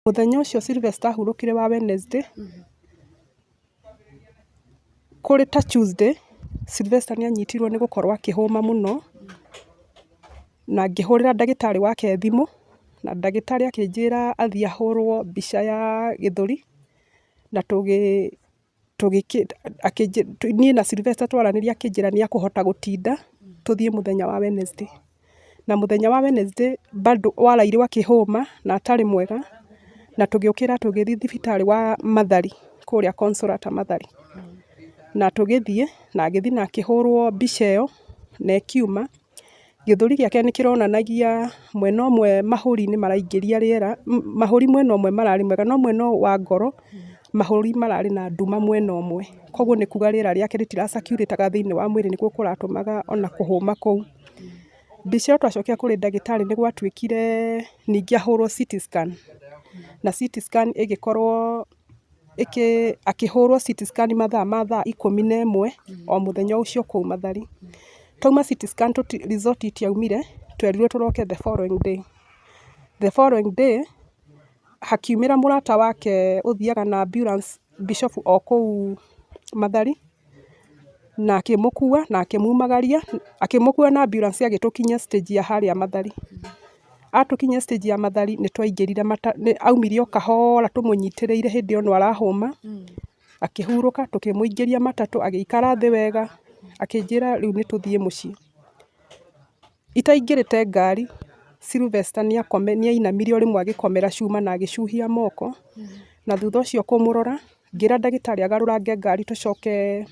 Mũthenya ũcio Sylvester ahurũkire wa Wednesday, kũrĩ ta Tuesday, Sylvester nĩ anyitirwo nĩ gũkorwo akĩhũma mũno, na ngĩhũrĩra ndagĩtarĩ wake thimũ, na ndagĩtarĩ akĩnjĩra athiĩ ahũrwo mbica ya gĩthũri, na niĩ na Sylvester twaranĩria akĩnjĩra nĩ akũhota gũtinda, tũthiĩ mũthenya wa Wednesday. Na mũthenya wa Wednesday bado warairwo akĩhũma na atarĩ mwega, na tũgĩũkĩra tũgĩthiĩ thibitarĩ wa Mathari, kũrĩa Consolata Mathari. Na tũgĩthiĩ, na agĩthiĩ na akĩhũrwo mbica ĩyo, na ĩkiuma, gĩthũri gĩake nĩ kĩronanagia mwena ũmwe mahũri nĩ maraingĩria rĩera, mahũri mwena ũmwe mararĩ mega, no mwena ũyũ wa ngoro, mahũri mararĩ na nduma mwena ũmwe. Koguo nĩ kuga rĩera rĩake rĩtira circulate thĩinĩ wa mwĩrĩ nĩguo kũratũmaga ona kũhũma kũu. Mbica ĩyo twacokire kũrĩ ndagĩtarĩ nĩ gwatuĩkire ningĩ ahũrwo CT scan, na CT scan ĩgĩkorwo akĩhũrwo CT scan mathaa ma thaa 11 o mũthenya ũcio kũu Mathari. Twauma CT scan result itiaumire, twerirwo tũroke the following day. The following day hakiumĩra mũrata wake ũthiaga na ambulance Bishop o kũu Mathari, na akĩmũkua na akĩmumagaria, akĩmũkua na ambulance agĩtũkinyia stage ya harĩa Mathari. Atũkinyia stage ya Mathari nĩ twaingĩrire aumire o kahora tũmũnyitĩrĩire hĩndĩ ĩyo no arahũma, akĩhurũka tũkĩmũingĩria matatũ agĩikara thĩ wega, akĩnjĩra rĩu nĩ tũthiĩ mũciĩ. Itaingĩrĩte ngari, Sylvester nĩ ainamire o rĩmwe agĩkomera cuma na agĩcuhia moko, na thutha ũcio kũmũrora, ngĩra ndagĩtarĩ agarũrange ngari tũcoke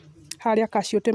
harĩa Casualty.